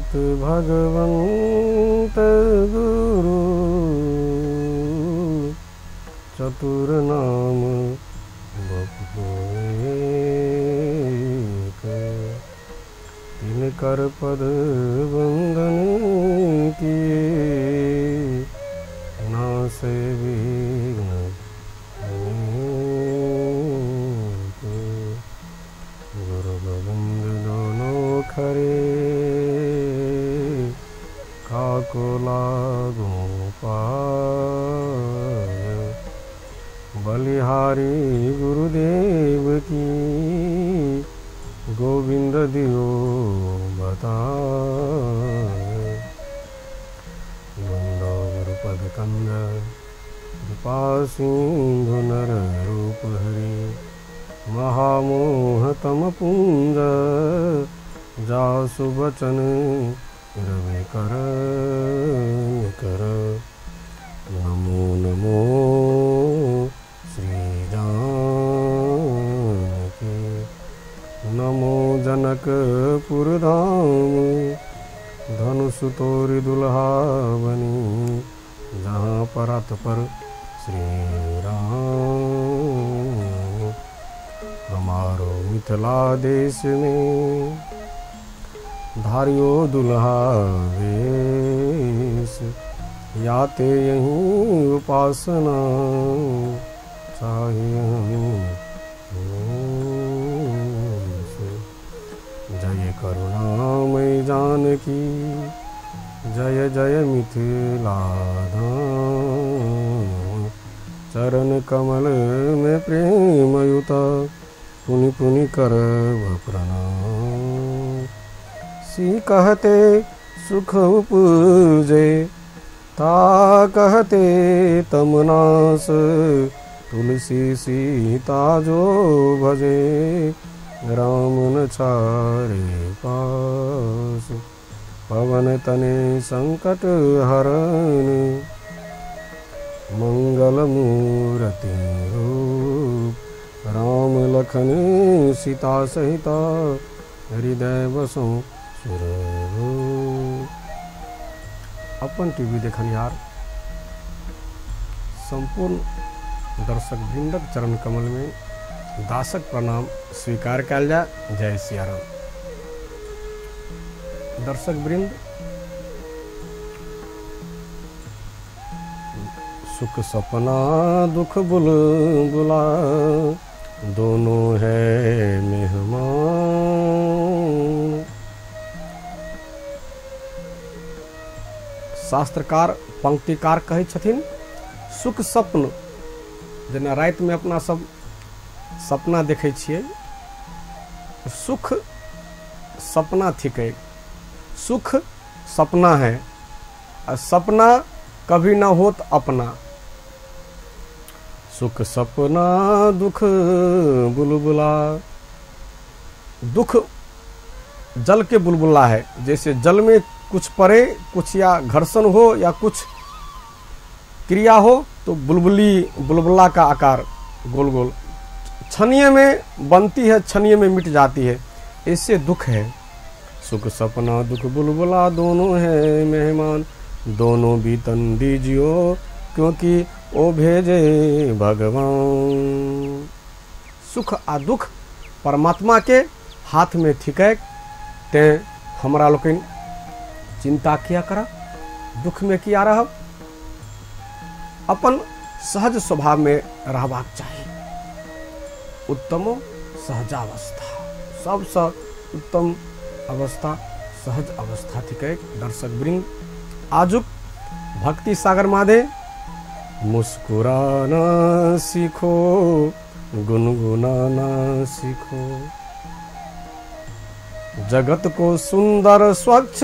भगत भगवंत गुरु चतुर नाम एक, तिनकर पद वंदन किए नासे विघ्न अनेक। गुरु गोविंद दोनों खरे काको लागू पाय, बलिहारी गुरुदेव की गोविंद दियो बताय। वंदो गुरुपद कंद कृपा सिंधु नर रूप हरि, महामोह तम पुंज जासु बचन रवि कर कर। नमो नमो श्री जानकी, नमो जनकपुर धाम, धनुष तोरि दुल्हा बनी जहाँ परात पर श्री राम। हमारो मिथिला देश में धारियो दुल्हा वेश, याते यहीं उपासना चाहिए हमें। जय करुणामयी जानकी, जय जय मिथिला धाम। चरण कमल में प्रेम युत पुनि पुनि करब प्रणाम। सी कहते सुख उपजे ता कहते तमनास, तुलसी सीता जो भजे राम न छारे पास। पवन तने संकट हरन मंगल मूर्ति रूप, राम लखन सीता सहिता हृदय बसो सुर। अपन टीवी देखनिहार संपूर्ण दर्शक वृंदक चरण कमल में दासक प्रणाम स्वीकार कयल जाय। जय सियाराम। दर्शक वृंद, सुख सपना दुख बुलबुला दोनों है मेहमान। शास्त्रकार पंक्तिकार कहै छथिन सुख सपन, जेना राति में अपना सब सपना देखै छियै, सुख सपना थिकै, सुख सपना है आ सपना कभी ना होत अपना। सुख सपना दुख बुलबुला, दुख जल के बुलबुला है, जैसे जल में कुछ पड़े, कुछ या घर्षण हो या कुछ क्रिया हो तो बुलबुली बुलबुला का आकार गोल गोल छनिए में बनती है, छनिए में मिट जाती है, इससे दुख है। सुख सपना दुख बुलबुला दोनों है मेहमान, दोनों भी तन दीजियो क्योंकि ओ भेजे भगवान। सुख आ दुख परमात्मा के हाथ में थिकै, तें हमरा लोकनि चिंता किया करब, दुख में किया रहब, अपन सहज स्वभाव में रहबाक चाही। उत्तमो सहजावस्था, सबसँ उत्तम अवस्था सहज अवस्था थिकै। दर्शक वृंद, आजुक भक्ति सागर माधे मुस्कुराना सीखो गुनगुनाना सीखो, जगत को सुंदर स्वच्छ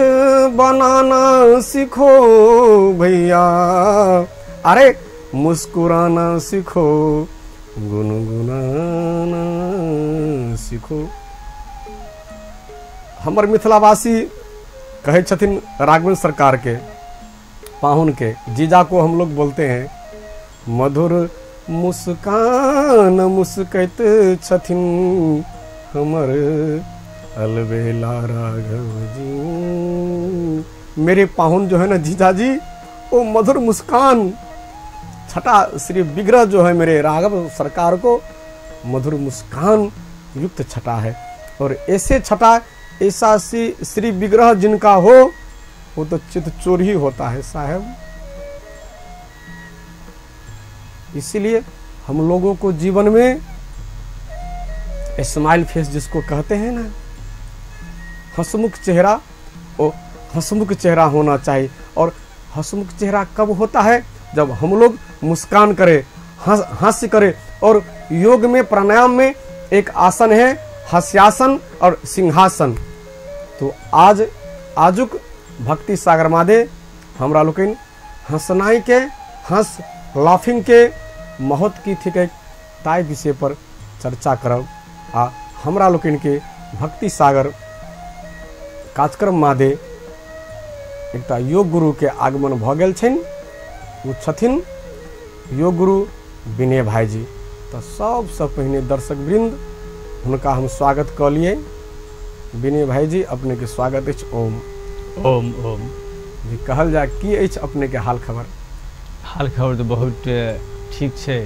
बनाना सीखो भैया, अरे मुस्कुराना सीखो गुनगुनाना सीखो। हमर मिथिलावासी कहै छथिन राघवेंद्र सरकार के पाहुन के जीजा को हम लोग बोलते हैं, मधुर मुस्कान मुस्कैत छथिन हमर अलबेला राघव जी। मेरे पाहुन जो है ना जीजाजी, वो मधुर मुस्कान छटा श्री विग्रह जो है मेरे राघव सरकार को मधुर मुस्कान युक्त छटा है। और ऐसे छटा, ऐसा श्री विग्रह जिनका हो वो तो चित्त चोर ही होता है साहब। इसीलिए हम लोगों को जीवन में स्माइल फेस जिसको कहते हैं ना, हंसमुख चेहरा, वो हंसमुख चेहरा होना चाहिए। और हंसमुख चेहरा कब होता है? जब हम लोग मुस्कान करें, हास्य करें। और योग में प्राणायाम में एक आसन है हास्यासन और सिंहासन। तो आज आजुक भक्ति सागर मादे हमरा लोकनि हंसनाई के, हंस लाफिंग के महत्व की थिक ताहि विषय पर चर्चा करब। आ हमरा लोकनि के भक्ति सागर कार्यक्रम मादे एकटा योग गुरु के आगमन भ गेल छनि। ओ छथिन योग गुरु विनय भाईजी। तो सबसँ पहिने दर्शक वृंद हुनका हम स्वागत कऽ लिए। विनय भाईजी अपने के स्वागत अछि। ओम ओम ओम जी। कहल जाय की अछि अपने के हाल खबर? हाल खबर तो बहुत ठीक छै।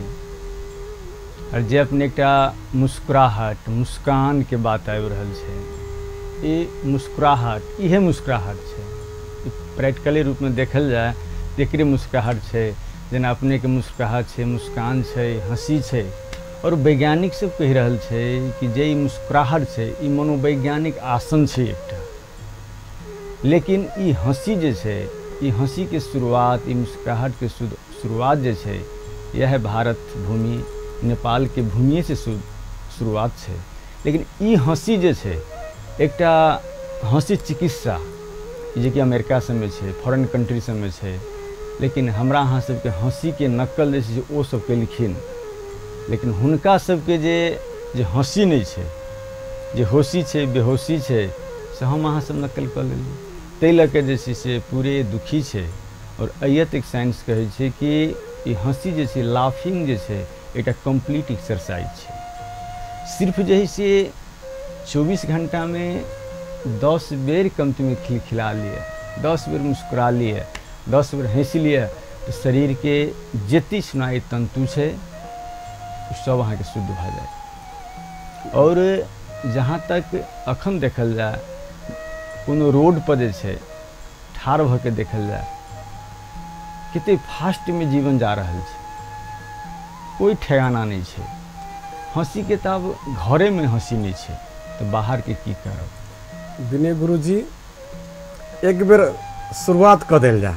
और जे अपने एकटा मुस्कुराहट मुस्कान के बात आबि रहल छै, ई मुस्कुराहट इहे मुस्कुराहट छै। प्रैक्टिकली रूप में देखल जाय तऽ एकरे मुस्कुराहट छै। जेना अपने के मुस्कुराहट छै, मुस्कान छै, हँसी छै। और वैज्ञानिक सब कहि रहल छै कि जे ई मुस्कुराहट छै ई मनोवैज्ञानिक आसन छै एकटा। लेकिन ई हँसी जे छै, ई हँसी के शुरुआत, ई मुस्कुराहट के शुरुआत जे छै, यह भारत भूमि नेपाल के भूमिए से शुरुआत छै। लेकिन ई हँसी जे छै एकटा हँसी चिकित्सा जेकि अमेरिका सबमे छै, फॉरेन कंट्री सबमे छै। लेकिन हमरा अहाँ सबके हँसीके नकल जे छै ओ सब केलखिन। लेकिन हुनका सबके जे जे हँसी नहि छै, जे होशी छै, बेहोशी छै, से हम अहाँ सब नकल कऽ लेलियै। ताहि लऽ कऽ जे छै से पूरे दुखी छै। और अयत साइंस कहै छै कि ई हँसी जे छै, लाफिंग जे छै, एकटा कम्प्लीट एक्सरसाइज छै। सिर्फ जे है से 24 घंटामे 10 बेर कमतीमे खिलखिला लिअ, 10 बेर मुस्कुरा लिअ, 10 बेर हँसि लिअ, तऽ शरीरके जते स्नायु तंतु छै सब अहाँके शुद्ध भऽ जायत। और जहाँ तक अखन देखल जाय, कोनो रोड पर जे छै ठाढ़ भऽ के देखल जाय, कते फास्टमे जीवन जा रहल छै, कोइ ठेकाना नहि छै। हँसीके तऽ आब घरेमे हँसी नहि छै तऽ बाहरके की करब। विनय गुरुजी एक बेर शुरुआत कऽ देल जाय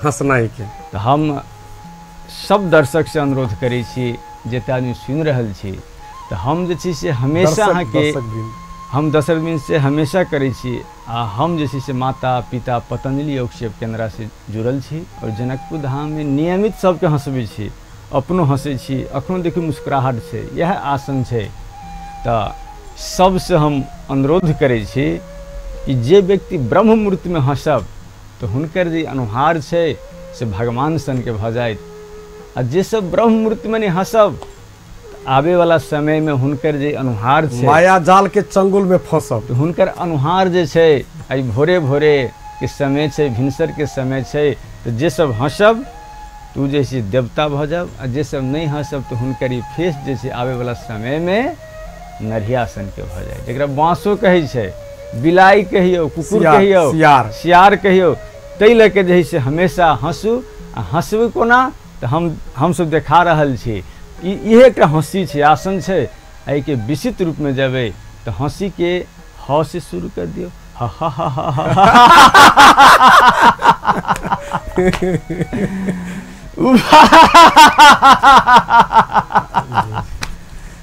हँसनाइ के। तऽ हम सब दर्शक से अनुरोध करै छी, जते आदमी सुनि रहल छी, तऽ हम जे छै से हमेशा अहाँके हम दर्शक वृंद से हमेशा करै छी। आ हम जे छै से माता पिता पतंजलि योग सेवा केंद्र से जुड़ल छी और जनकपुर धाममे नियमित सबके हँसबै छी, अपनो हँसै छी। अखनो देखियौ मुस्कुराहट छै, इएह आसन छै। तऽ सबसँ हम अनुरोध करै छी कि जे व्यक्ति ब्रह्म मुहूर्तमे हँसब तऽ हुनकर जे अनुहार छै से भगवान सनके भऽ जायत। आ जे सब ब्रह्म मुहूर्तमे नहि हँसब, आबे वाला समय में हुनकर जे अनुहार छै, माया जाल के चंगुल में फंसब, तऽ हुनकर अनुहार जे छै, आइ भोरे भोरे के समय छै, भिनसर के समय छै, तऽ जे सब हँसब तऽ ओ जे छै देवता भऽ जायब। आ जे सब नहि हँसब तऽ हुनकर ई फेस जे छै आबे वाला समय में नढ़िया सनके भऽ जाय, जकरा बाँसो कहै छै, बिलाइ कहियौ, कुकुर कहियौ, सियार कहियौ। ताहि लऽ कऽ जे है से हमेशा हँसू। आ हँसबै कोना तऽ हमसब देखा रहल छी। इहे एकटा हँसी छै, आसन छै। एहिके विस्तृत रूपमे जेबै तऽ हँसीके ह से शुरू कर दियौ, हा हा हा हा हा।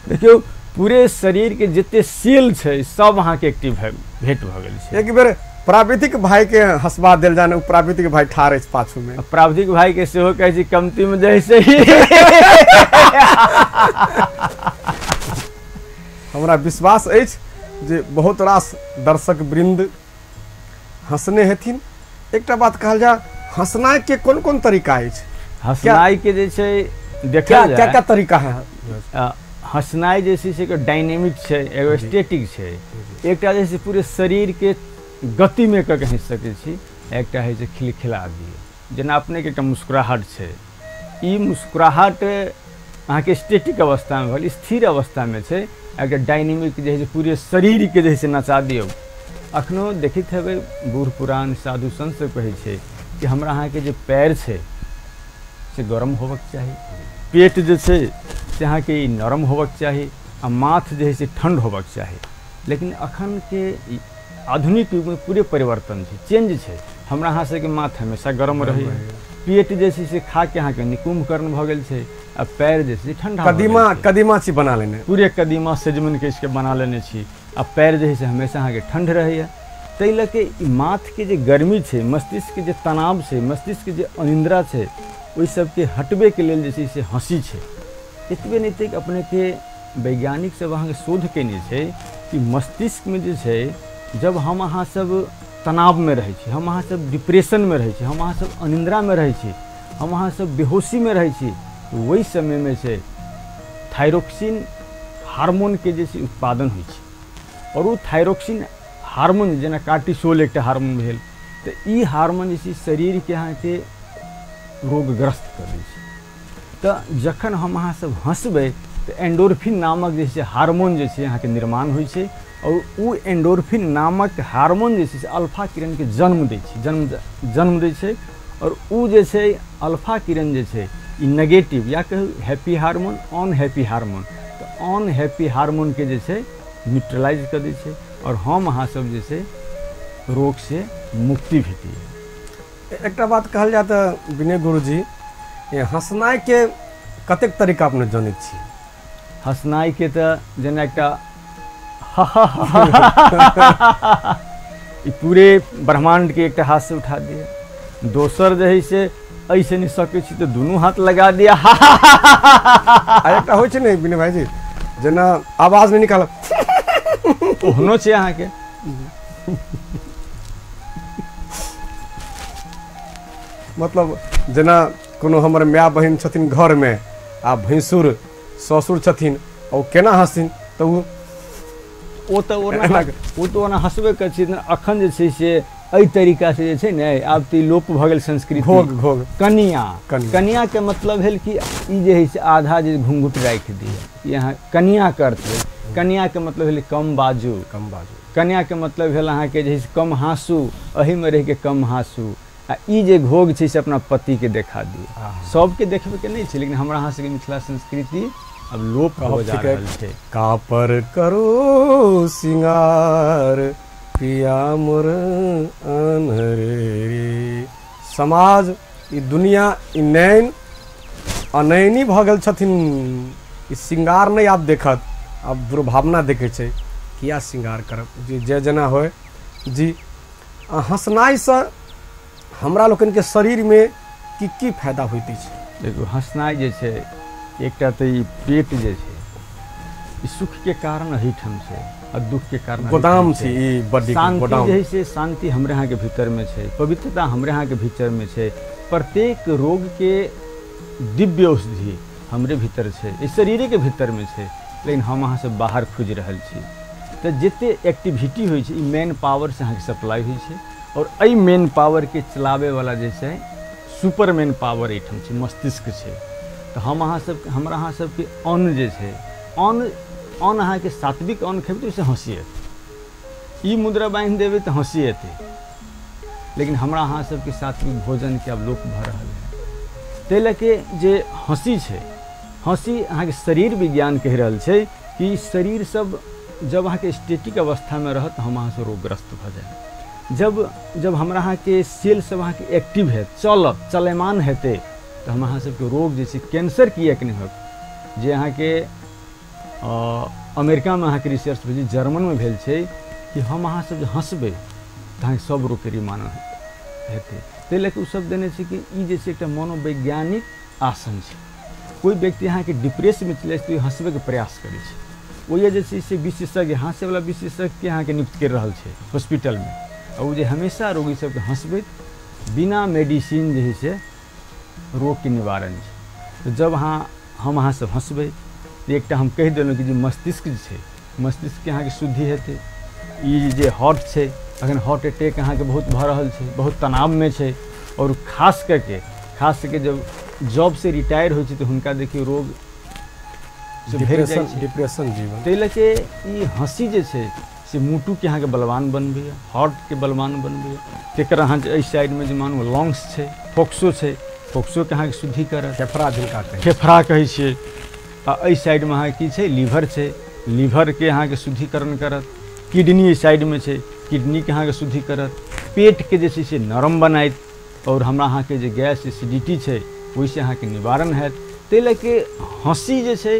देखियौ पूरे शरीरके जते सेल छै सब अहाँके एक्टिव भेट भऽ गेल छै। एक बेर प्राविधिक भाई के हंसबा देल जाने, ओ प्राविधिक भाई ठाढ़ अछि पाछू में। प्राविधिक भाई के सेहो कहै छी कमती में जैसे ही। हमरा विश्वास अछि जे बहुत रास दर्शक वृंद हंसने हेथिन। एकटा बात कहल जाय, हंसनाइ के कोन कोन तरीका अछि? हंसनाइ के जे छै देखल जाय क्या क्या तरीका है? हँसनाइ जे छै से एगो डायनेमिक छै, एगो स्टेटिक छै। एकटा जे छै पूरे शरीरके गतिमे कऽ के हँसि सकै छी, एकटा होइ छै खिलखिला दियौ। जेना अपनेके एकटा मुस्कुराहट छै, ई मुस्कुराहट अहाँके स्टेटिक अवस्थामे भेल, स्थिर अवस्थामे छै। एकटा डायनेमिक जे होइ छै पूरे शरीरके जे है से नचा दियौ। अखनो देखैत हेबै बूढ़ पुरान साधु संत सब कहै छै कि हमरा अहाँके जे पैर छै से गरम होबक चाही, पेट जे छै से अहाँके नरम होबक चाही आ माथ जे है से ठण्ड होबक चाही। लेकिन अखनके आधुनिक युगमे पूरे परिवर्तन छै, चेंज छै। हमरा अहाँ सबके माथ हमेशा गरम रहैए, पेट जे छै से खाके अहाँके निकुम्भकर्ण भऽ गेल छै आ पैर जे छै ठण्डा। कदीमा कदीमा छी बना लेने, पूरे कदीमा सजमनिके इसके बना लेने छी आ पैर जे है से हमेशा अहाँके ठण्ड रहैए। ताहि लऽ के ई माथके जे गर्मी छै, मस्तिष्कके जे तनाव छै, मस्तिष्कके जे अनिद्रा छै, ओहि सबके हटबैके लेल जे छै से हँसी छै। एतबे नहि तऽ अपनेके वैज्ञानिक सब अहाँके शोध केने छै कि मस्तिष्कमे जे छै जब हम अहाँ सब तनावमे रहै छी, हम अहाँ सब डिप्रेशनमे रहै छी, हम अहाँ सब अनिद्रामे रहै छी, हम अहाँ सब बेहोशीमे रहै छी, तऽ ओहि समयमे छै थायरोक्सिन हार्मोनके जे छै उत्पादन होइ छै। आओर ओ थायरोक्सिन हार्मोन जेना कार्टिसोल एकटा हार्मोन भेल, तऽ ई हार्मोन जे छै शरीरके अहाँके रोगग्रस्त कऽ दै छै। तऽ जखन हम अहाँ सब हँसबै तऽ एंडोर्फिन नामक जे छै हार्मोन जे छै अहाँके निर्माण होइ छै और ओ एंडोर्फिन नामक हार्मोन जे छै से अल्फा किरणके जन्म दै छै, जन्म दै छै। और ओ जे छै अल्फा किरण जे छै ई नेगेटिव या कहू हैप्पी हार्मोन, अनहैप्पी हार्मोन, तऽ अनहैप्पी हार्मोनके जे छै न्यूट्रलाइज कऽ दै छै और हम अहाँ सब जे छै रोगसँ मुक्ति भेटैए। एकटा बात कहल जाय तऽ विनय गुरुजी, हँसनाइके कतेक तरीका अपने जनैत छी? हँसनाइके तऽ जेना एकटा ई पूरे ब्रह्माण्डके एकटा हाथ से उठा दिए, दोसर जे है से ऐसे नहि सकै छी तऽ दुनू हाथ लगा दिया। आ एकटा होइ छै ने विनय भाईजी, जेना आवाज नहि निकालब ओहनो छै अहाँके। मतलब जेना कोनो हमर माय बहिन छथिन घरमे आ भैंसुर ससुर छथिन, ओ केना हँसथिन तऽ ओ तऽ ओना हँसबे करै छै। अखन जे छै से एहि तरीकासँ जे छै ने आब तऽ लोप भऽ गेल संस्कृति। घोघ घोघ कनिया, कनियाके मतलब भेल कि ई जे है से आधा जे घुंघुट राखि दिअ, ई अहाँ कनियाके अर्थ भेल। कनियाके मतलब भेल कम बाजू, कम बाजू। कनियाके मतलब भेल अहाँके जे है से कम हाँसू, एहिमे रहिके कम हाँसू। आ ई जे घोघ छै से अपना पतिके देखा दिअ। सबके देखबैके नहि छै, लेकिन हमरा अहाँ सबके मिथिला संस्कृति अब लोप हो जा रहल छै। कापर करो सिंगार पिया मोर अनहरे। समाज ई दुनिया ई नैन अनैनी भऽ गेल छथिन। ई सिंगार नहि आब देखत, आब दुर्भावना देखै छै किया सिंगार करब, जी जे जेना होय जी। हँसनाइसँ हमरा लोकनिके शरीरमे की की फायदा होइत अछि? देखू हँसनाइ जे छै एकटा तऽ ई पेट जे छै ई सुखके कारण एहिठाम छै आ दुखके कारण गोदाम छै। ई बॉडी शांति जे है से शांति हमरे अहाँके भीतरमे छै, पवित्रता हमरे अहाँके भीतरमे छै। प्रत्येक रोगके दिव्य औषधि हमरे भीतर छै, ई शरीरेके भीतरमे छै, लेकिन हम अहाँ सब बाहर खोजि रहल छी। तऽ जते एक्टिविटी होइ छै ई मेन पावरसँ अहाँके सप्लाई होइ छै और एहि मेन पावरके चलाबैवला जे छै सुपर मेन पावर एहिठाम छै, मस्तिष्क छै। तऽ हम अहाँ सब हमरा अहाँ सबके अन्न जे छै अन्न अन्न अहाँके सात्विक अन्न खेबै तऽ ओहिसँ हँसी एतै, ई मुद्रा बान्हि देबै तऽ हँसी एतै। लेकिन हमरा अहाँ सबके सात्विक भोजनके आब लोप भऽ रहल है। ताहि लऽ के जे हँसी छै, हँसी अहाँके शरीर विज्ञान कहि रहल छै कि शरीर सब जब अहाँके स्टेटिक अवस्थामे रहत तऽ हम अहाँसँ रोगग्रस्त भऽ जायब। जब जब हमरा अहाँके सेल सब अहाँके एक्टिव हैत, चलत, चलयमान हेतै, तऽ हम अहाँ सबके रोग जे छै कैंसर किएक नहि होत। जे अहाँके अमेरिकामे अहाँके रिसर्च भेल छै, जर्मनमे भेल छै कि हम अहाँ सब जे हँसबै तऽ अहाँके सब रोगके निवारण हेतै। ताहि लऽ कऽ ओसब देने छै कि ई जे छै एकटा मनोवैज्ञानिक आसन छै। कोइ व्यक्ति अहाँके डिप्रेसमे चलि जाइ छै तऽ हँसबैके प्रयास करै छै। ओहि जे छै से विशेषज्ञ, हँसैवला विशेषज्ञके अहाँके नियुक्त करि रहल छै हॉस्पिटलमे, आ ओ जे हमेशा रोगी सबके हँसबैत बिना मेडिसिन जे है से रोगके निवारण छै। तऽ जब अहाँ हम अहाँ सब हँसबै तऽ एकटा हम कहि देलहुँ कि जे मस्तिष्क जे छै, मस्तिष्कके अहाँके शुद्धि हेतै। ई जे हार्ट छै, अखन हार्ट अटैक अहाँके बहुत भऽ रहल छै, बहुत तनावमे छै। आओर खास करके जब जॉब से रिटायर होइ छै तऽ हुनका देखियौ रोग से भरि जाइ छै, डिप्रेशन जीवन। ताहि लऽ के ई हँसी जे छै से मुटुके अहाँके बलवान बनबैए, हार्टके बलवान बनबैए। तकर अहाँ एहि साइडमे जे मानू लंग्स छै, फोक्सो छै, फोक्सोके अहाँके शुद्धि करत, फेफड़ा जिनका कहै फेफड़ा कहै छियै। आ एहि साइडमे अहाँके की छै, लीवर छै, लीवरके अहाँके शुद्धिकरण करत। किडनी एहि साइडमे छै, किडनीके अहाँके शुद्धि करत। पेटके जे छै से नरम बनायत, आओर हमरा अहाँके जे गैस एसिडिटी छै ओहिसँ अहाँके निवारण हैत। ताहि लऽ के हँसी जे छै,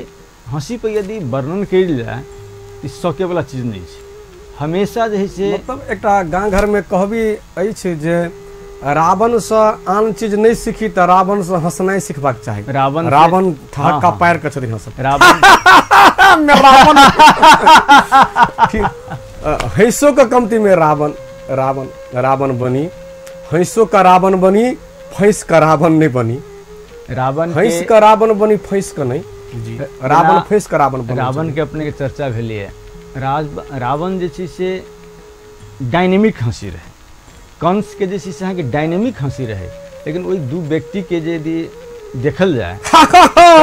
हँसीपर यदि वर्णन कयल जाय तऽ सकेवला चीज नहि छै। हमेशा जे है से मतलब एकटा गाँव घरमे कहबी अछि जे रावणसँ आन चीज नहि सीखी तऽ रावणसँ हँसनाइ सिखबाक चाही। रावण ठहक्का पारि कऽ छथिन हँसत, रावण हँसो के कमतीमे रावण रावण रावण बनी, हँसो का रावण बनी, फँसि कऽ रावण नहि बनी। रावण हँसि कऽ रावण बनी, फँसि कऽ नहि। जी, रावण फँसि कऽ रावण बनी। रावण के अपने के चर्चा भेलैए। रावण जे छै से डायनेमिक हँसी रहै, कंसके जे छै से अहाँके डायनेमिक हँसी रहै। लेकिन ओहि दू व्यक्तिके जे यदि देखल जाय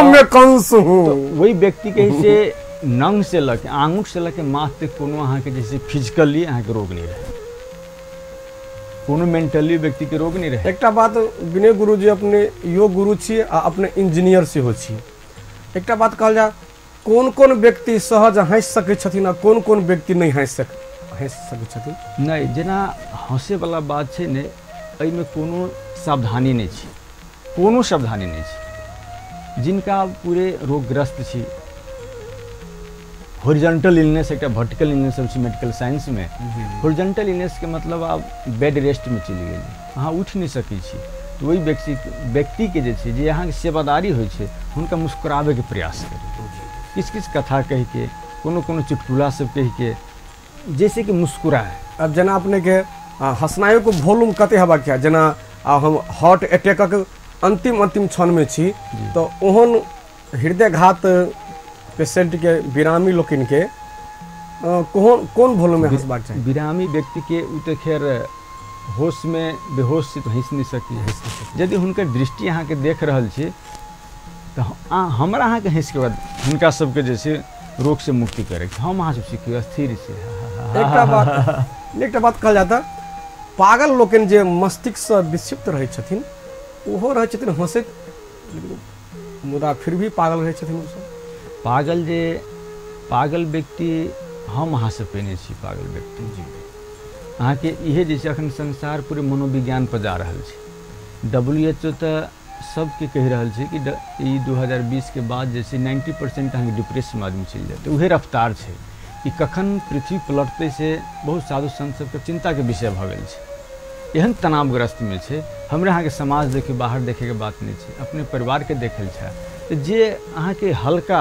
मैं कंस हूँ, ओहि व्यक्तिके से नंग से लऽ के आँगुर से लऽ के माथ तक कोनो अहाँके जे छै फिजिकली अहाँके रोग नहि रहै, कोनो मेंटली व्यक्तिके रोग नहि रहै। एकटा बात विनय गुरुजी, अपने योग गुरु छी आ अपने इंजीनियर सेहो छी, एकटा बात कहल जाय, कोन कोन व्यक्ति सहज हँसि सकै छथिन आ कोन कोन व्यक्ति नहि हँसि सकै छथिन? नहि, जेना हँसैवला बात छै ने, एहिमे कोनो सावधानी नहि छै, कोनो सावधानी नहि छै। जिनका पूरे रोगग्रस्त छी, होरिजेंटल इलनेस, एकटा वर्टिकल इलनेस छै मेडिकल साइंसमे। होरिजेंटल इलनेसके मतलब आब बेड रेस्टमे चलि गेलै, अहाँ उठि नहि सकै छी। तऽ ओहि व्यक्तिके जे छै, जे अहाँके सेवादारी होइ छै, हुनका मुस्कुराबैके प्रयास करी, किछु किछु कथा कहिके, कोनो कोनो चुटकुला सब कहिके, जैसे कि मुस्कुराए। अब जेना अपनेके हँसनाइयोके वॉल्यूम कते हेबाक चाही? जेना हम हार्ट अटैकक अंतिम अंतिम क्षणमे छी तऽ ओहन हृदयघात पेशेंटके, बिरामी लोकनिके कोन वॉल्यूममे हँसबाक चाही? बिरामी व्यक्तिके ओ तऽ खैर होशमे बेहोश छै तऽ हँसि नहि सकी। यदि हुनकर दृष्टि अहाँके देख रहल छी तऽ हमरा अहाँके हँसिके बाद हुनका सबके जे छै रोग से मुक्ति करैके, हम अहाँ सब सीखियौ स्थिर से। एकटा बात कहल जाता, पागल लोकनि जे मस्तिष्कसँ विक्षिप्त रहै छथिन, ओहो रहै छथिन हँसैत, मुदा फिर भी पागल रहै छथिन ओसब। पागल जे पागल व्यक्ति हम अहाँ से पेने छी पागल व्यक्ति जी। अहाँके इहे जे छै अखन संसार पूरे मनोविज्ञान पर जा रहल छै। WHO तऽ सबके कहि रहल छै कि ई 2020 के बाद जे छै 90% अहाँके डिप्रेशन आदमी चलि जेतै। उहे रफ्तार छै कि कखन पृथ्वी पलटतै से बहुत साधु संत सबके चिंताके विषय भऽ गेल छै। एहन तनावग्रस्तमे छै हमरा अहाँके समाज देखियौ, बाहर देखैके बात नहि छै, अपने परिवारके देखल छै। तऽ जे अहाँके हल्का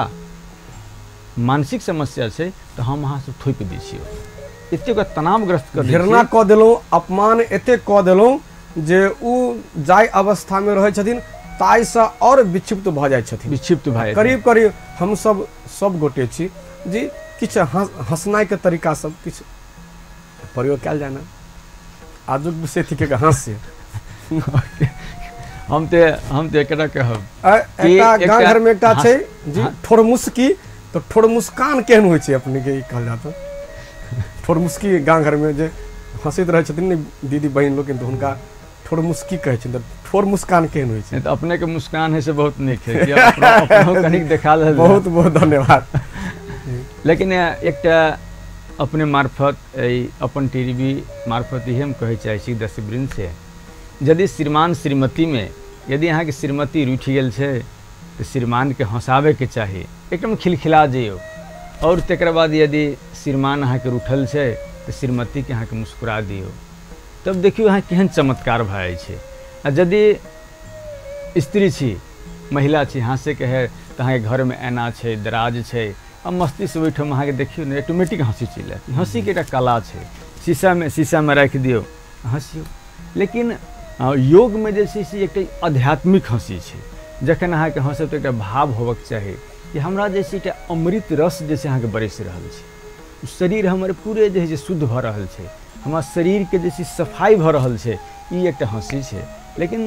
मानसिक समस्या छै तऽ हम अहाँ सब थोपि दै छियै, एतेक ओकरा तनावग्रस्त कर दै छियै, घृणा कऽ देलहुँ, अपमान एतेक कऽ देलहुँ जे ओ जाहि अवस्थामे रहै छथिन ताहिसँ आओर विक्षिप्त भऽ जाइ छथिन, विक्षिप्त भऽ करीब करीब हमसब सब गोटे छी जी। किछु हँसनाइके तरीका सब किछु प्रयोग कयल जाय ने, आजुक विषय थिक हास्य। हम तऽ एकरा कहब, एकटा गाँव घरमे एकटा छै जी ठोरमुस्की, तऽ ठोरमुस्कान केहन होइ छै अपनेके ई कहल जाता? ठोरमुस्की गाँव घरमे जे हँसैत रहै छथिन ने दीदी बहिन लोकनि, तऽ हुनका ठोरमुस्की कहै छथिन, तऽ ठोर मुस्कान केहन होइ छै? तऽ अपनेके मुस्कान है से बहुत नीक है, अपनो कनिक देखा देल। बहुत बहुत धन्यवाद। लेकिन एकटा अपने मार्फत अपन टीवी मार्फत इहे हम कहै चाहै छी दर्शकवृंद से, यदि श्रीमान श्रीमतीमे यदि अहाँके श्रीमती रूठि गेल छै तऽ श्रीमानके हँसाबैके चाही, एकदम खिलखिला जइयौ। और तकर बाद यदि श्रीमान अहाँके रूठल छै तऽ श्रीमतीके अहाँके मुस्कुरा दियौ, तब देखियौ अहाँ केहन चमत्कार भऽ जाइ छै। आ यदि स्त्री छी, महिला छी, हँसैके है तऽ अहाँके घरमे ऐना छै, दराज छै, आ मस्तीसँ ओहिठाम अहाँके देखियौ ने ऑटोमेटिक हँसी चलि आयत। हँसीके एकटा कला छै, शीशामे राखि दियौ, हँसियौ। लेकिन योगमे जे छै से एकटा आध्यात्मिक हँसी छै, जखन अहाँके हँसब तऽ एकटा भाव होबक चाही कि हमरा जे छै एकटा अमृत रस जे छै अहाँके बरसि रहल छै, शरीर हमर पूरे जे छै शुद्ध भऽ रहल छै, हमरा शरीरके जे छै सफाइ भऽ रहल छै, ई एकटा हँसी छै। लेकिन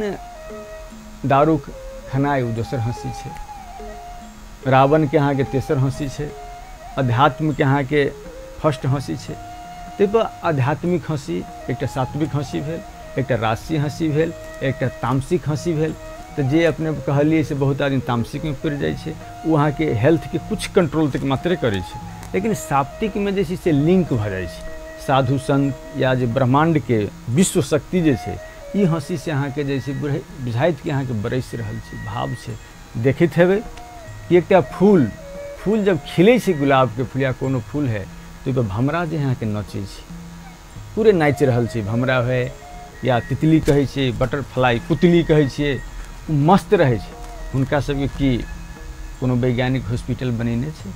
दारू खेनाइ ओ दोसर हँसी छै, रावणके अहाँके तेसर हँसी छै, अध्यात्मके अहाँके फर्स्ट हँसी छै। ताहिपर आध्यात्मिक हँसी एकटा सात्विक हँसी भेल, एकटा राजसी हँसी भेल, एकटा तामसिक हँसी भेल। तऽ जे अपने कहलियै से बहुत आदमी तामसिकमे पड़ि जाइ छै, ओ अहाँके हेल्थके किछु कंट्रोल तक मात्रे करै छै। लेकिन सात्विकमे जे छै से लिंक भऽ जाइ छै साधु संत या जे ब्रह्माण्डके विश्व शक्ति जे छै, ई हँसीसँ अहाँके जे छै बुझाइत कि अहाँके बरसि रहल छै भाव छै। देखैत हेबै कि एकटा फूल फूल जब खिलै छै, गुलाबके फूल या कोनो फूल है, तऽ ओहिपर भमरा जे अहाँके नचै छै, पूरे नाचि रहल छै, भमरा है या तितली कहै छै, बटरफ्लाई पुतली कहै छियै, ओ मस्त रहै छै। हुनका सबके की कोनो वैज्ञानिक हॉस्पिटल बनेने छै?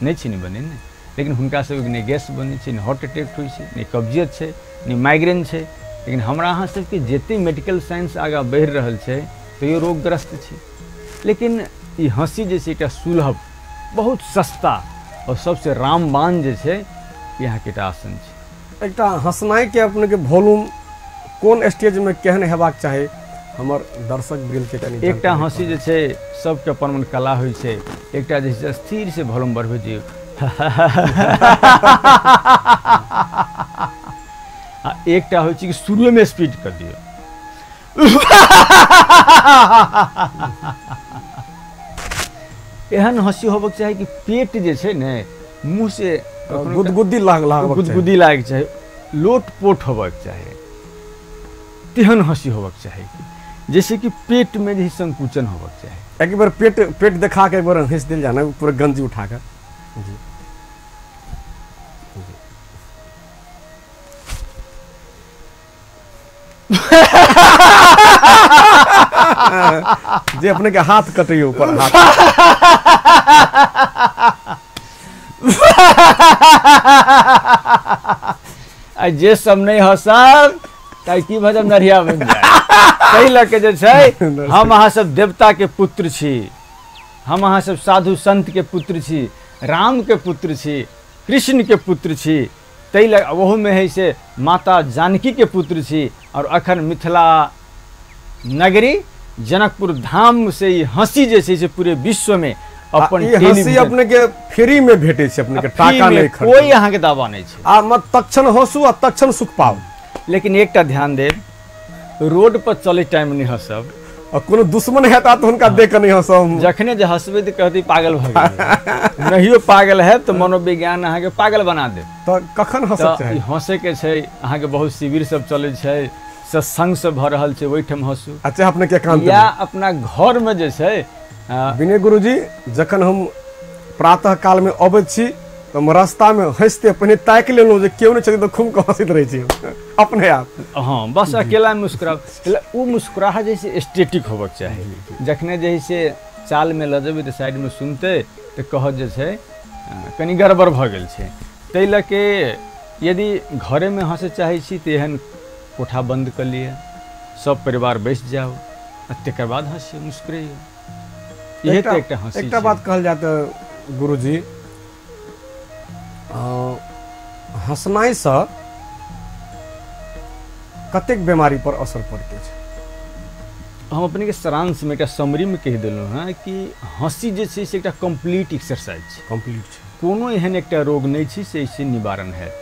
नहि छै ने बनेने। लेकिन हुनका सबके नहि गैस बनै छै, नहि हार्ट अटैक होइ छै, नहि कब्जियत छै, नहि माइग्रेन छै। लेकिन हमरा अहाँ सबके जतेक मेडिकल साइंस आगाँ बढ़ि रहल छै तैयो रोगग्रस्त छै। लेकिन ई हँसी जे छै एकटा सुलभ, बहुत सस्ता और सबसे रामबाण जे छै ई अहाँके एकटा आसन छै। एकटा हँसनाइके अपनेके वॉल्यूम कोन स्टेजमे केहन हेबाक चाही हमर दर्शक वृंदके कनि? एकटा हँसी जे छै सबके अपन अपन कला होइ छै। एकटा जे छै स्थिर से वॉल्यूम बढ़बै जे आ एकटा होइ छै कि शुरुएमे स्पीड कर दियौ। एहन हँसी होबक चाही कि पेट जे छै ने मुँह से गुदगुदी गुदगुदी लागैके चाही, लोटपोट होबक चाही, तेहन हँसी होबक चाही जैसे कि पेट में जे संकुचन होबक चाही। एक बार पेट पेट देखा के एक बार हँस दिल जाना पूरा गंजी उठा कर। जी जे अपने के हाथ कटे ऊपर हाथ। आ जे सब नहीं हँसल ताहि की भऽ जायब नढ़िया बनि जाय। ताहि लऽ के जे छै हम अहाँ सब देवता के पुत्र छी, हम अहाँ सब साधु संत के पुत्र छी, राम के पुत्र छी, कृष्ण के पुत्र छी, ताहि लऽ ओहूमे है से माता जानकी के पुत्र छी। और अखन मिथिला नगरी जनकपुर धाम से ई हँसी जे छै से पूरे विश्वमे अपन हँसी अपने के फ्री में भेटै छै, अपने के टाका नहि खर्च, कोई अहाँके दावा नहि छै। आ मत तक्षण हँसू आ तक्षण सुख पाउ। लेकिन एकटा ध्यान देब, रोड पर चले टाइम नहीं हँसब, और कोनो दुश्मन हेता तऽ हुनका देख के नहीं हँसब। जखने जे हँसबै तऽ कहतै पागल भऽ गेल, नहियो पागल है तऽ मनोविज्ञान अहाँके पागल बना देत। तऽ कखन हँसब चाही? हँसै के छै अहाँके बहुत शिविर सब चलै छै, सत्संग सब भऽ रहल छै, ओहिठाम हँसू। अच्छा अपने के एकांत या अपना घर में जे छै। विनय गुरुजी, जखन हम प्रातः काल में अबैत छी तऽ हम रास्तामे हँसिते पहिने ताकि लेलहुँ जे केओ नहि छथिन तऽ खूब कऽ हँसैत रहै छी अपने आप। हाँ, बस अकेला मुस्कुराब, ओ मुस्कुराहट जे छै स्टेटिक होबक चाही। जखने जे से चालमे लऽ जेबै तऽ साइडमे सुनतै तऽ कहत जे छै कनि गड़बड़ भऽ गेल छै। ताहि लऽ के यदि घरेमे हँसै चाहै छी तऽ एहन कोठा बन्द कऽ लिअ, सब परिवार बैस जाउ आ तकर बाद हँसियौ, मुस्कुरैयौ। इहे तऽ एकटा हँसी। एकटा बात कहल जाय तऽ गुरुजी, हँसनाइसँ कतेक बीमारी पर असर पड़ैत छै? हम अपने के सारांशमे एकटा समरीमे कहि देलहुँ हँ कि हँसी जे छै से एकटा कम्प्लीट एक्सरसाइज छै, कम्प्लीट छै। कोनो एहन एकटा रोग नहि छै से एहिसँ निवारण हैत,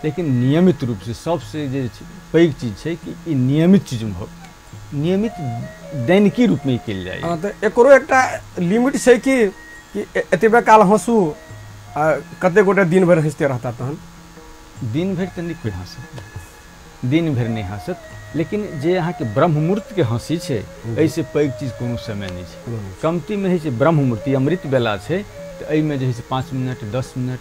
लेकिन नियमित रूपसँ सबसँ जे पैघ चीज छै कि ई नियमित चीजमे नियमित दैनिकी रूपमे कयल जाइ। तऽ एकरो एकटा लिमिट छै कि एतबे काल हँसू, कते गोटे दिन भरि हँसिते रहता? तहन दिन भरि तऽ नहि कोइ हँसत, दिन भरि नहि हँसत। लेकिन जे अहाँके ब्रह्ममुहूर्तके हँसी छै एहिसँ पैघ चीज कोनो समय नहि छै। कमतीमे होइ छै ब्रह्ममुहूर्त, अमृत बेला छै, तऽ एहिमे जे होइ छै 5 मिनट 10 मिनट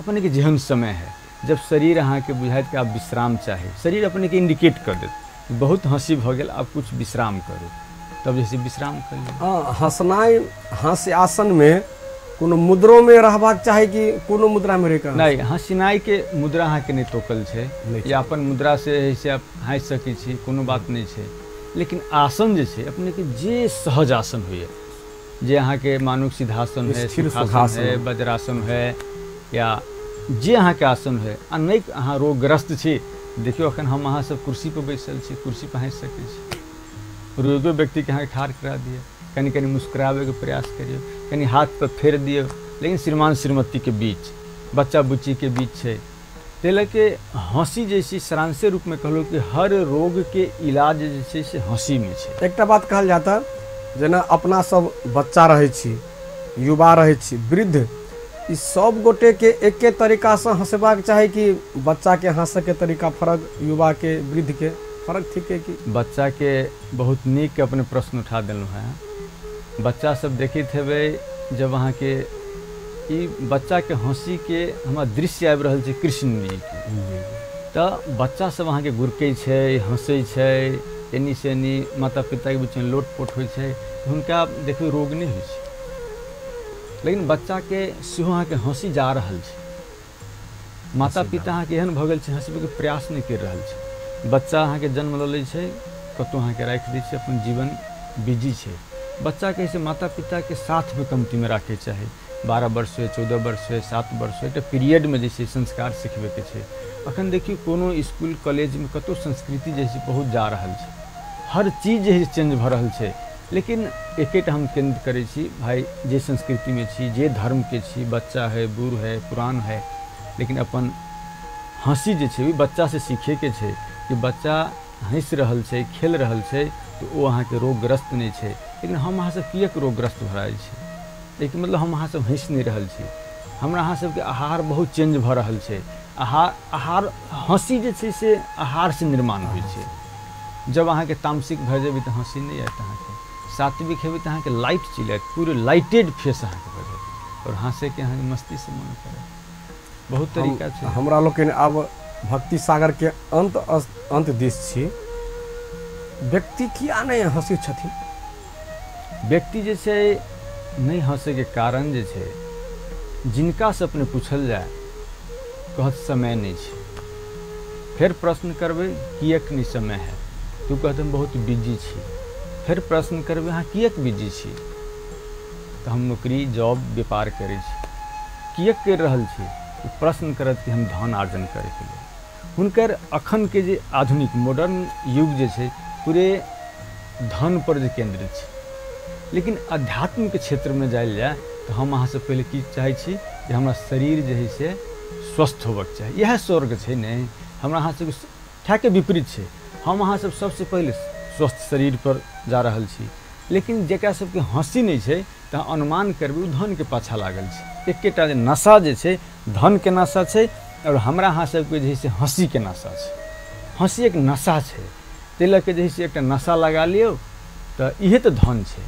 अपनेके जेहन समय है, जब शरीर अहाँके बुझायत कि आब विश्राम चाही, शरीर अपनेके इंडिकेट कर देत बहुत हँसी भऽ गेल, आब कुछ विश्राम करू, तब जे विश्राम कर लिअ। हँसनाइ हास्य आसनमे कोनो मुद्रोमे रहबाक चाही कि कोनो मुद्रामे रहि कऽ? नहि, हँसनाइके मुद्रा अहाँके नहि तोकल छै, या अपन मुद्रा से से आप हँसि सकै छी, कोनो बात नहि छै। लेकिन आसन जे छै अपनेके जे सहज आसन होइए, जे अहाँके मानुक सिद्धासन है, सुखासन है, वज्रासन है, या जे अहाँके आसन है। आ नहि अहाँ रोगग्रस्त छी, देखियौ अखन हम अहाँ सब कुर्सी पर बैसल छी, कुर्सी पर हँसि सकै छी। रोगो व्यक्तिके अहाँके ठाढ़ करा दिअ, कनि कनि मुस्कुराबैके प्रयास करियौ, कनि हाथ पर फेर दियौ, लेकिन श्रीमान श्रीमतीके बीच, बच्चा बुच्चीके बीच छै। ताहि लऽ के हँसी जे छै सारांशे रूपमे कहलहुँ कि हर रोगके इलाज जे छै से हँसीमे छै। एकटा बात कहल जाता, जेना अपना सब बच्चा रहै छी, युवा रहै छी, वृद्ध, ई सब गोटेके एके तरीकासँ हँसेबाक चाही कि बच्चाके हँसैके तरीका फरक, युवाके वृद्धके फरक ठीक है कि? बच्चाके बहुत नीक अपने प्रश्न उठा देलहुँ हेँ। बच्चा सब देखैत हेबै जब अहाँके ई बच्चाके हँसीके हमरा दृश्य आबि रहल छै कृष्ण जीके, तऽ बच्चा सब अहाँके गुरकै छै, हँसै छै, एनी से एनी माता पिताके बीचमे लोटपोट होइ छै, हुनका देखबै रोग नहि होइ छै। लेकिन बच्चाके सेहो अहाँके हँसी जा रहल छै। माता पिता अहाँके एहन भऽ गेल छै हँसबैके प्रयास नहि करि रहल छै। बच्चा अहाँके जन्म लऽ लै छै, कतहु अहाँके राखि दै छै, अपन जीवन बिजी छै। बच्चाके से माता पिताके साथमे कमतीमे राखैके चाही। 12 वर्ष होइ, 14 वर्ष होइ, 7 वर्ष होइ, एकटा पीरियडमे जे छै संस्कार सिखबैके छै। अखन देखियौ कोनो इसकुल कॉलेजमे कतहु संस्कृति जे छै बहुत जा रहल छै, हर चीज जे है चेंज भऽ रहल छै। लेकिन एकेटा हम केन्द्र करै छी, भाई जे संस्कृतिमे छी, जे धर्मके छी, बच्चा है, बूढ़ है, पुरान है, लेकिन अपन हँसी जे छै बच्चासँ सीखैके छै कि बच्चा हँसि रहल छै, खेल रहल छै, तऽ ओ अहाँके रोगग्रस्त नहि छै। लेकिन हम अहाँसब किएक रोगग्रस्त भऽ रहल छी? लेकिन मतलब हम अहाँसब हँसि नहि रहल छी। हमरा अहाँसबके आहार बहुत चेंज भऽ रहल छै। आहार हँसी जे छै से आहारसँ निर्माण होइ छै। जब अहाँके तामसिक भऽ जेबै तऽ हँसी नहि आयत, अहाँके सात्विक हेबै तऽ अहाँके लाइट चलि आयत, पूरे लाइटेड फेस अहाँके भऽ जायत और हँसैके अहाँके मस्तीसँ मन करत। बहुत तरीका छै। हमरा लोकनि आब भक्ति सागरके अंत दिस छी। व्यक्ति किया नहि हँसै छथिन? व्यक्ति जे छै नहि हँसैके कारण जे छै, जिनकासँ अपने पूछल जाय कहत समय नहि छै। फेर प्रश्न करबै किएक नहि समय है, तू कहत हम बहुत बिजी छी। फेर प्रश्न करबै अहाँ किएक बिजी छी? तऽ हम नौकरी जॉब व्यापार करै छी। किएक करि रहल छी? प्रश्न करत कि हम धन अर्जन करैके लेल। हुनकर अखनके जे आधुनिक मॉडर्न युग जे छै पूरे धन पर जे केंद्रित छै। लेकिन अध्यात्मके क्षेत्रमे जायल जाय तऽ हम अहाँसँ पहिले की चाहै छी जे हमरा शरीर जे है से स्वस्थ होबक चाही। इएह स्वर्ग छै ने। हमरा अहाँ सबके ठेके विपरीत छै। हम अहाँ सब सबसँ पहिले स्वस्थ शरीर पर जा रहल छी, लेकिन जकरा सबके हँसी नहि छै तऽ अनुमान करबै ओ धनके पाछा लागल छै। एकेटा जे नशा जे छै धनके नशा छै, और हमरा अहाँ सबके जे है से हँसीके नशा छै। हँसी एक नशा छै, ताहि लऽ कऽ जे है से एकटा नशा लगा लियौ तऽ इहे तऽ धन छै।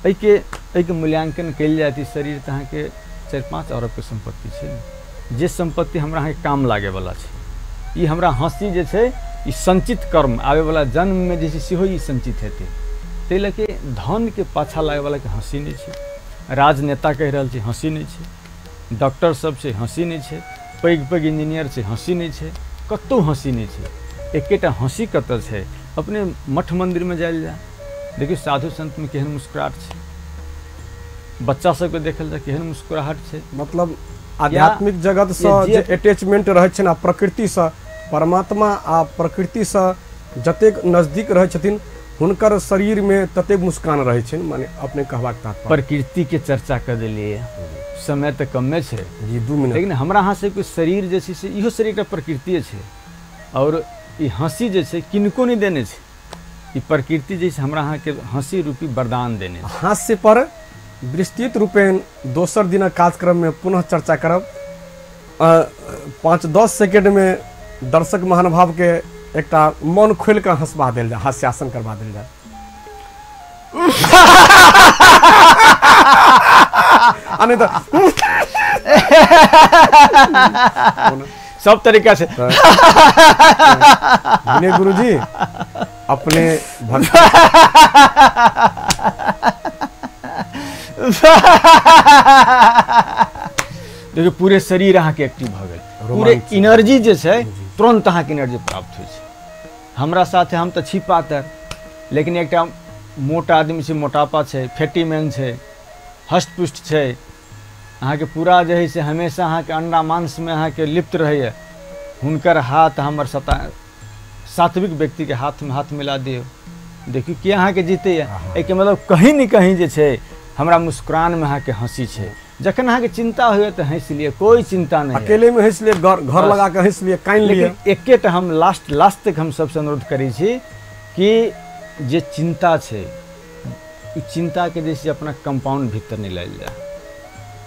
एहिके मूल्यांकन कयल जाय तऽ शरीर तऽ अहाँके 4-5 अरबके सम्पत्ति छै ने। जे सम्पत्ति हमरा अहाँके काम लागैवला छै, ई हमरा हँसी जे छै ई संचित कर्म आबैवला जन्ममे जे छै सेहो ई संचित हेतै। ताहि लऽ कऽ धनके पाछा लागैवलाके हँसी नहि छै। राजनेता कहि रहल छै हँसी नहि छै, डॉक्टर सब छै हँसी नहि छै, पैघ पैघ इंजीनियर छै हँसी नहि छै, कतहु हँसी नहि छै। एकेटा हँसी कतऽ छै? अपने मठ मन्दिरमे जायल जाय, देखियौ साधु संतमे केहन मुस्कुराहट छै, बच्चा सबके देखल जाय केहन मुस्कुराहट छै। मतलब आध्यात्मिक जगतसँ जे अटैचमेंट रहै छै ने प्रकृतिसँ, परमात्मा आ प्रकृतिसँ जतेक नजदीक रहै छथिन हुनकर शरीरमे ततेक मुस्कान रहै छै। माने अपने कहबाक तात्पर्य प्रकृतिके चर्चा कऽ देलियै, समय तऽ कमे छै जी, 2 मिनट। लेकिन हमरा अहाँ सबके शरीर जे छै से इहो शरीर एकटा प्रकृतिए छै, और ई हँसी जे छै किनको नहि देने छै, ई प्रकृति जे छै हमरा अहाँके हँसी रूपी वरदान देने छै। हास्य पर विस्तृत रूपेण दोसर दिनक कार्यक्रममे पुनः चर्चा करब। 5-10 सेकेंडमे दर्शक महानुभावके एकटा मन खोलि कऽ हँसबा देल जाय, हास्यासन करबा देल जाय। आ नहि तऽ सब तरीका से। विनय गुरुजी अपने भक्त देखियौ पूरे शरीर अहाँके एक्टिव भऽ गेल, पूरे एनर्जी जे छै तुरन्त अहाँके एनर्जी प्राप्त होइ छै। हमरा साथे हम तऽ छी पातर, लेकिन एकटा मोटा आदमी छै, मोटापा छै, फैटी मैन छै, हष्ट-पुष्ट छै, अहाँके पूरा जे है से हमेशा अहाँके अंडा मांसमे अहाँके लिप्त रहैए, हुनकर हाथ हमर सात्विक व्यक्तिके हाथमे हाथ मिला दियौ, देखियौ के अहाँके जीतैए। एहिके मतलब कहीं ने कहीं जे छै हमरा मुस्कुरानमे अहाँके हँसी छै। जखन अहाँके चिंता होइए तऽ हँसि लिअ, कोइ चिंता नहि, अकेले में हँसि लिअ, घर लगा के हँसि लिअ, कानि लिअ। एकेटा हम लास्ट लास्ट तक हम सबसँ अनुरोध करै छी कि जे चिंता छै ओ चिंताके जे छै अपना कंपाउंड भीतर नहि लायल जाय।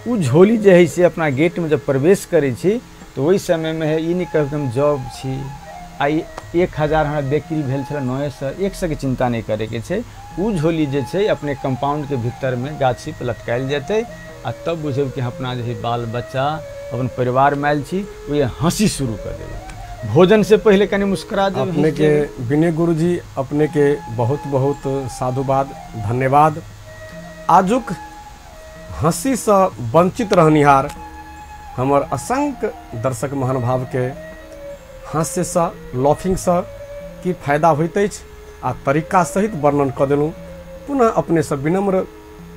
ओ झोली जे है से अपना गेटमे जब प्रवेश करै छी तऽ ओहि समयमे है ई नहि कहब कि हम जॉब छी आ 1000 हमरा बेकरी भेल छलै 900 100 के चिंता नहि करैके छै। ओ झोली जे छै अपने कंपाउंडके भीतरमे गाछी पर लटकायल जेतै आ तब बुझब कि अपना जे है बाल बच्चा अपन परिवारमे आयल छी, ओ हँसी शुरू कर देबै। भोजन से पहले कनि मुस्कुरा देबै। अपने के विनय गुरुजी, अपने के बहुत बहुत साधुवाद, धन्यवाद। आजुक हँसीसँ वंचित रहनिहार हमर असंख्य दर्शक महानुभाव के हास्यसँ, लॉफिंगसँ की फायदा होइत अछि आ तरीका सहित वर्णन कऽ देलहुँ। पुनः अपनेसँ विनम्र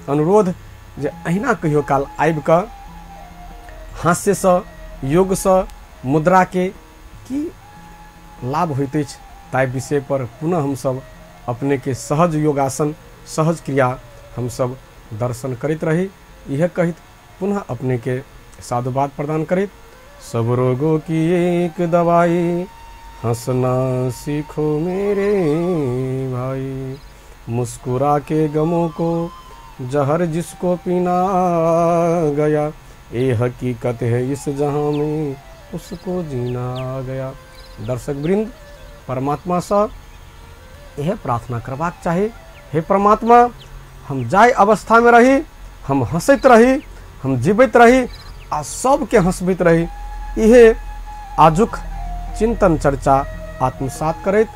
अनुरोध जे अहिना कहियो काल आबिकऽ हास्यसँ, योगसँ, मुद्राके की लाभ होइत अछि ताहि विषय पर पुनः हमसब अपने के सहज योगासन, सहज क्रिया हमसब दर्शन करैत रही। यह कहैत पुनः अपने के साधुवाद प्रदान करैत, सब रोगों की एक दवाई हंसना सीखो मेरे भाई, मुस्कुरा के गमों को जहर जिसको पीना गया, ये हकीकत है इस जहां में उसको जीना गया। दर्शक वृंद, परमात्मा सँ यह प्रार्थना करबाक चाही, हे परमात्मा हम जाय अवस्था में रही, हम हंसैत रही, हम जीवैत रही आ सबके हंसबैत रही। इहे आजुक चिंतन चर्चा आत्मसात करैत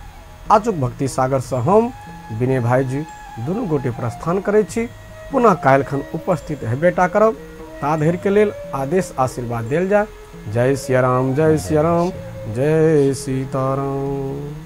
आजुक भक्ति सागर से हम विनय भाईजी दुनू गोटे प्रस्थान करै छी। पुनः काल्हिखन उपस्थित हेबेटा करब। ता धरि के लेल आदेश आशीर्वाद देल जाय। जय सिया राम, जय सिया राम, जय सीताराम।